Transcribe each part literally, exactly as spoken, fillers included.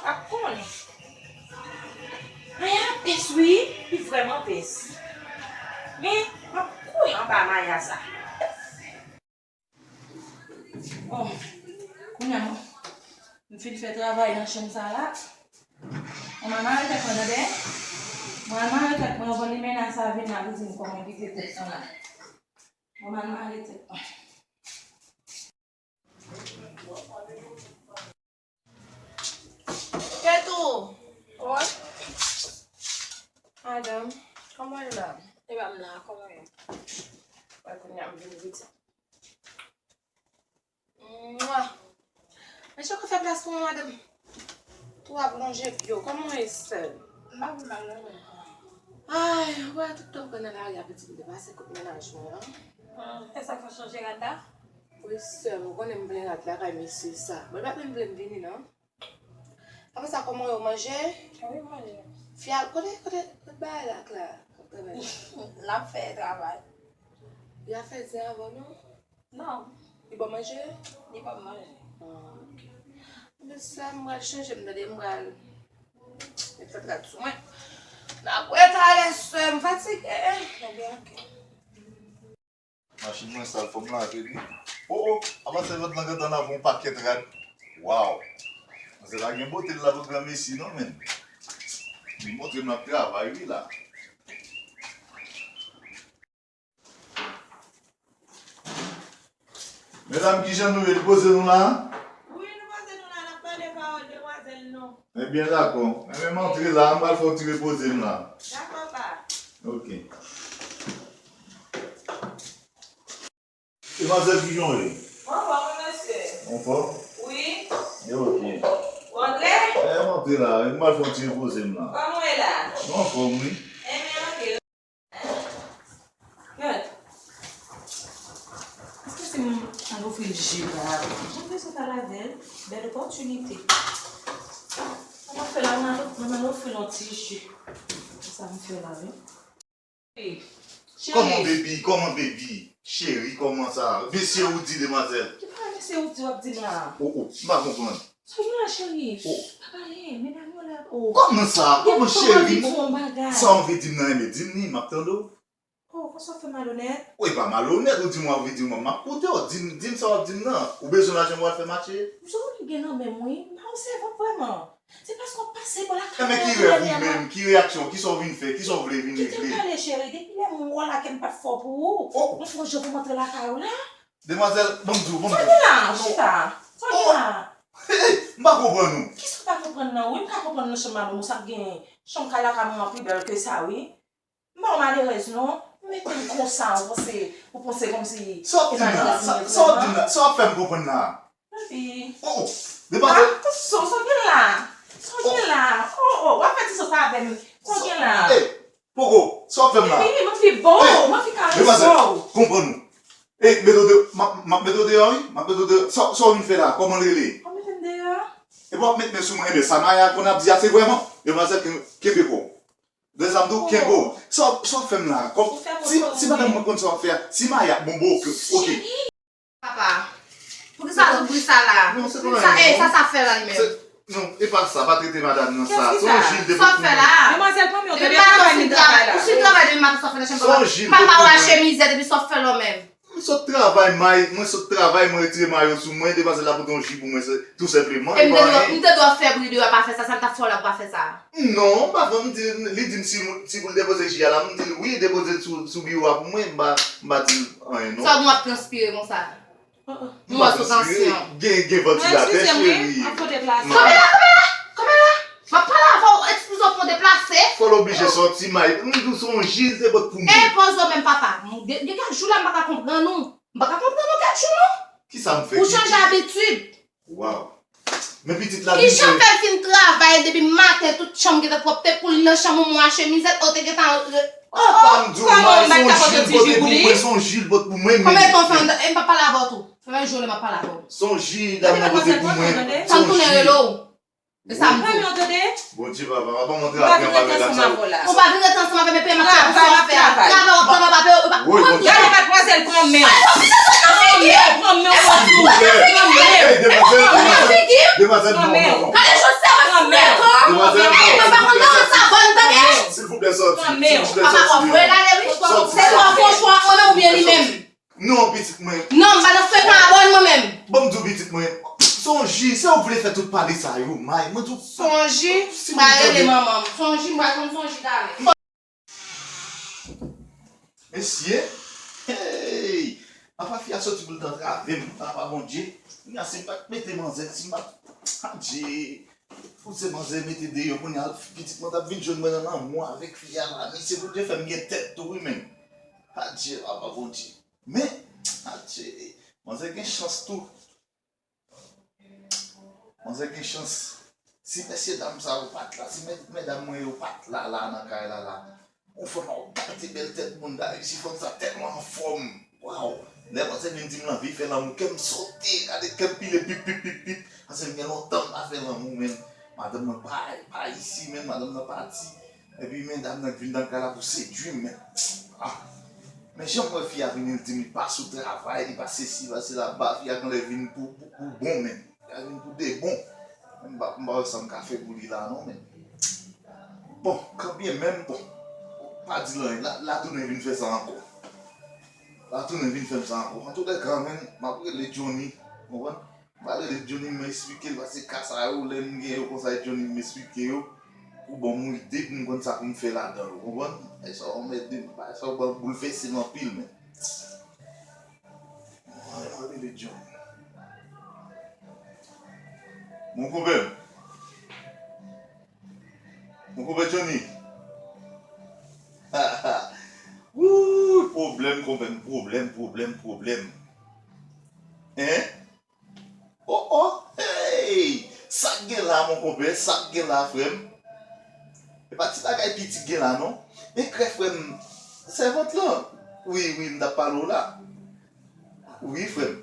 Ap konnen. Maya pès wi, li vrèman pès. Men, m ap kouri anba Maya sa. Bon, kounye a, m fin fè travay nan chanm sa la. Mwen mare tèt mwen, tande? Mwen mare tèt mwen, anvan limena sa vin la pou di m kòman kite tèt mwen la. Mwen mare tèt mwen. Ketou! Wi? Madanm, kòman w ye la? E pa m la, kòman w ye? Wè, kounye a m vin vit. Mwa! Mesye, ou ka fè plas pou mwen, madanm? Tou ap lonje pye w. Kòman w ye, sè m? M pa pi mal, non, mwen. Ay, ou wè, tout tan m nan lari a, pitit m te pase kot mennaj mwen an. Hmm, e sa k fè w chanje rad la? Wi, sè m, ou konnen m plen rad lakay mesye sa. Bon, li pa t menm vle m vini, non. Apre sa, kòman w ye, w manje? Wi, m manje. Fi a, kote, kote, kote bagay la, Clara? L ap travay. L ap fè travay. Li ap fè zen avè w, non? Non. Li ba w manje? Li ba m manje. Ah, ok. Men sa, m pral chanje, m tande m pral met fè trad sou mwen. N ap wè talè, sè m, m fatige. Ebyen, ok. Machin mwen sal, fò m lave li. O, o, apa se vant lan gentan lave yon pakèt rad. Waw. Manzè la gen bote l la pou granmesi, non, men. Li montre m l ap travay, wi, la. Medam, kijan nou ye? Nou poze nou la? Wi, nou poze nou la, n ap tande pawòl demwazèl nou. Ebyen, dakò. Enben, m antre la, m pral fè yon ti repoze m la. Dakò, pa. Ok. Demwazèl, kijan w ye? Mwen anfòm, wi, mesye. Ou anfòm? Wi. Byen, ok. Ou antre? E, m antre la, m pral fè yon ti repoze m la. Kòman w ye la? Mwen anfòm, wi. Enben, ok. Gad. Èske si m al ofri l ji la? Jan m bezwen pale avè l, bèl opòtinite. Sa m ap fè la, m al, m al ofri l yon ti ji. Se sa m fè la, wi. Cheri. Kòman, baby? Kòman, baby? Cheri, kòman sa? Mesye ou di, demwazèl. Ki pa mesye ou di w ap di m la? O, o, m pa konprann. Sa w gen la, cheri? O. Pa pale, medam yo la, o. Kòman sa? Kòman, cheri? Sa w vle di m nan, enben di m li, m ap tande w. O, konsa w fè malonèt? O, e pa malonèt, ou di m w ap vle di m, m ap koute w, di m, di m sa w ap di m nan. Ou bezwen lajan pou w al fè mache? Sa w gen nan men m, wi? M pa yon sèvant vrèman. Se paske w ap pase bò lakay mwen dènyèman. Enben ki rèv ou menm? Ki reyaksyon? Kisa w vin fè? Kisa w vle vin regle? Kite m pale, cheri. Depi lè m wè w la, kè m pa t fò pou ou. O! M fè yon jan pou m antre lakay ou la. Demwazèl, ban m di w, ban m di w. Sa w gen la? Chita. Sa w gen la? Hey, m pa konprann ou. Kisa w pa konprann nan? Wi, m ka konprann nan chanm madanm ou sa k gen. Chanm kay lakay mwen an pi bèl ke sa, wi. M pa yon malerèz, non. M mete m konsa, ou panse, ou panse kòmsi sa w ap di m la? Sa w ap di m la? Sa w ap fè m konprann la? Papi. O, o. Depa de. Ah, sa w gen la? Sa w gen la? O, o, w ap fè ti sòs avè m. Sa w gen la? Ey, poko, sa w ap fè m la? Wi, m anvi bo, m anvi karese w. Konprann ou. Ey, mete w de, m ap, m ap mete w deyò, wi. M ap mete w deyò. Sa, sa w vin fè la? Kòman l rele? W ap mete m deyò? Epi w ap met men sou mwen. Enben, sa Maya konn ap di a, se vrèman. Demwazèl, kenbe kò w. Granzam tou kenbe w. Sa w, sa w fè m la? Kòm, si, si madanm mwen konn sa w ap fè a, si Maya, bon, bon, ok, ok. Papa, poukisa tout bri sa la? Non, se pa sa, eh, sa, sa fè la li menm? Non, e pa sa, pa trete madanm nan sa. Se yon jil de bòt pou mwen. Sa w fè la? Demwazèl, pran men w tande, travay, travay la. Ou fin travay depi maten, sa w fè nan chanm papa? Papa, w a chemizèt epi sa w fè la menm? M sot travay, may, mwen sot travay, mwen retire mayo sou mwen, demwazèl la pote yon ji pou mwen, se, tou senpleman, e pa anyen. M te dwe fè bri deyò, pa fè sa, sa m t ap fè w la pou pa fè sa? Non, m pa fè, m di, li di m si, si pou l depoze ji a la, m di l wi, depoze l sou, sou biwo a pou mwen, m pa, m pa di l anyen, non. Sa w ap transpire konsa? M pa transpire, gen, gen vantilatè, cheri. Kanpe la, kanpe la, kanpe la! M ap pale avè w, eskize w pou deplase. Fò l oblije sòti, may. M di w se yon ji l te pot pou mwen. E poze w menm, papa. M, gen, gen kèk jou la, m pa ka konprann ou. M pa ka konprann ou kèk jou, non. Kisa m fè? Ou chanje abitid. Waw. Men pitit la, kijan fè l fin travay depi maten, tout chanm gentan pwòpte pou li nan chanm ou, mwen a chemizèt, ou te gentan, oh, oh, pa m di w, may, se yon ji l pote pou mwen, se yon ji l pot pou mwen. Konbyen tan w fè anndan? E m p ap pale avè w tou. Fè yon jou lè m ap pale avè w. Se yon ji l ap pote pou mwen. Sa m tounen rele w. E sa m di w. Bondye papa, papa m antre apre anba mèdam sa yo. Ou pa vin rete ansanm avè m epi m ap fè pou sa w fè a. Travay w ap travay, w ap peye, w pa konprann. Gade madmwazèl pran men w. Pran men w, pran men w. Hey, demwazèl, demwazèl, demwazèl, non, non, non. Papa, w ap voye l ale, wi. Se ou k fè chwa mwen menm oubyen li menm? Non, pitit mwen. Non, m pa nan frekan abòn mwen menm. Ban m di w, pitit mwen. Sonji, se ou k vle fè tout pale sa yo, may. Mwen di w. Sonji, m pa rele manman m. Sonji, m pa konn Sonji talè. Mesye, hey! Apa fi a soti pou l t antrave m, papa Bondye. Kounya si m pa t mete manzè, si m pa t, adje, pouse manzè mete deyò, kounya pitit mwen t ap vin jwenn mwen nan lanmou avèk fi a la. Mesye, Bondye fè m gen tèt tou, wi, menm. Adje, papa Bondye. Men, adje, manzè gen chans tou. Manzè gen chans. Si mesye dam sa yo pa t la, si mè-, medam mwen yo pa t la, la nan kay la, la, yon fanm a yon kalite bèl tèt moun Dayiti, fanm sa tèlman anfòm. Waw! Lè manzè vin di m l anvi fè lanmou, kè m sote, gade kè m pile pip, pip, pip, pip. Paske m gen lontan m pa fè lanmou, menm. Madanm mwen pa, pa isi, menm, madanm nan pati. Epi medam nan k vin nan kay la pou sedui m, men. Ah. Men jan m wè fi a vini, l di m li pa sou travay, li pa sesi, li pa sela, ba fi a genlè vin pou, pou, pou bon, men. Li a vin pou de bon. Men m pa, m pa wè sa m ka fè pou li la, non, men. Bon, kanbyen menm, bon. Pa di l anyen, la, la tounen vin fè sa ankò. La tounen vin fè m sa ankò. Antoulèka, men, m ap rele Johnny, konprann? M pral rele Johnny, m esplike l, paske ka sa yo, lè m gen yo konsa, e Johnny m esplike yo, pou ban m yon ide pou m konn sa pou m fè ladan l, ou konprann? Bagay sa yo anmède m, bagay sa yo ban boulvèse m anpil, men. Ann rele Johnny. Mon konpè. Mon konpè Johnny. Wouy, pwoblèm, konpè m, pwoblèm, pwoblèm, pwoblèm. Hein? Oh, oh, hey! Sa k gen la, mon konpè? Sa k gen la, frè m? E pa ti bagay piti k gen la, non. E krè, frè m, sèvant lan. Wi, wi, m t ap pale w la. Wi, frè m.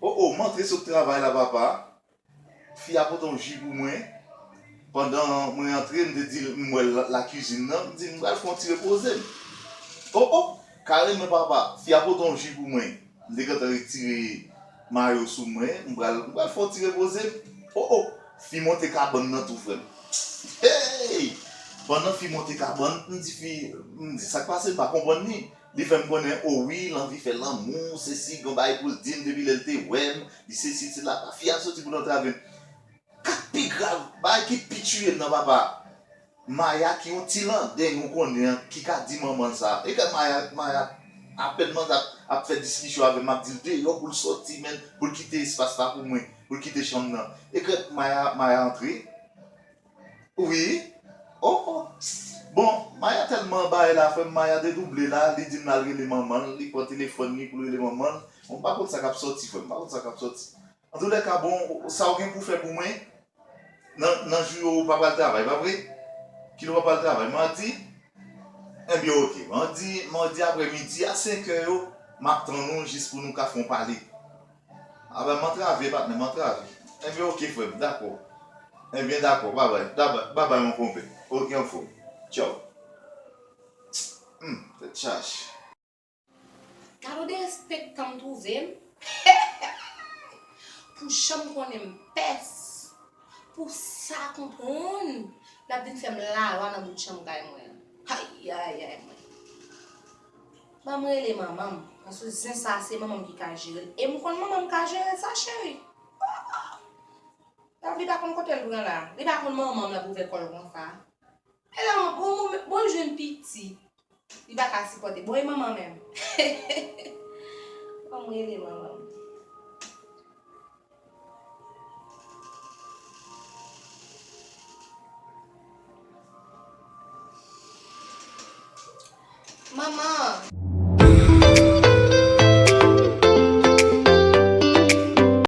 Oh, oh, m antre sot travay la, papa. Fi a pote yon ji pou mwen. Pandan mwen antre, m te di l, m wè l la, lakizin nan, m di l, m pral fè yon ti repoze m. Oh, oh, kareman, papa, fi a pote yon ji pou mwen. M te gentan retire mayo sou mwen, m pral, m pral fè yon ti repoze m. Oh, oh, fi monte kabann nan tou, frè m. Hey! Pandan fi monte kabann, m di fi, m di, sa k pase, m pa konprann li. Li fè m konnen, o wi, l anvi fè lanmou, sesi, gen yon bagay pou l di m depi lè l te wè m, li sesi, sela, fi a soti pou l antrave m. Ka k pi grav, bagay ki pi tiye m nan, papa, Maya ki yon ti landeng ou konnen an, ki ka di manman l sa. E kè Maya, Maya, apèn manzè ap, ap fè diskisyon avè m, m ap di l deyò pou l sòti, menn, pou l kite espas la pou mwen, pou l kite chanm nan. E kè Maya, Maya antre. Wi. Oh, oh. Bon, Maya tèlman bay la, frè m, Maya dedouble la, li di m l al rele manman l, li pran telefòn li pou l rele manman l. Bon, m pa konn sa k ap sòti, frè m, m pa konn sa k ap sòti. Antoulèka, bon, sa w gen pou fè pou mwen, nan, nan jou yo, ou pa pral travay, pa vre? Kilè w pa pral travay? Madi? Ebyen, oke. Madi, madi aprèmidi a senk è yo, m ap tann ou jis pou nou ka fè yon pale. A ben, m antrave, patnè, m antrave. Ebyen, oke, frè m, dakò. Ebyen, dakò, babay, babay, babay, mon konpè. Oke, anfòm. Tchaw. Hmm, tèt chaje. Gad on derespektan m twouve m. Pou jan m konnen m pès. Pou sa konprann, l ap vin fè m lwa nan bout chanm kay mwen an. Ayayay, mwen. Ban m rele manman m. Paske zen sa, se manman m ki ka jere l. E m konn manman m ka jere l sa, cheri. Oh, oh. Li pa konn kote l pran la. Li pa konn manman m nan pou ouvè kò l konsa. E la, bon, bon, bon, l jwenn piti. Li pa ka sipòte. Bon, e manman menm? Ban m rele manman m. Manman!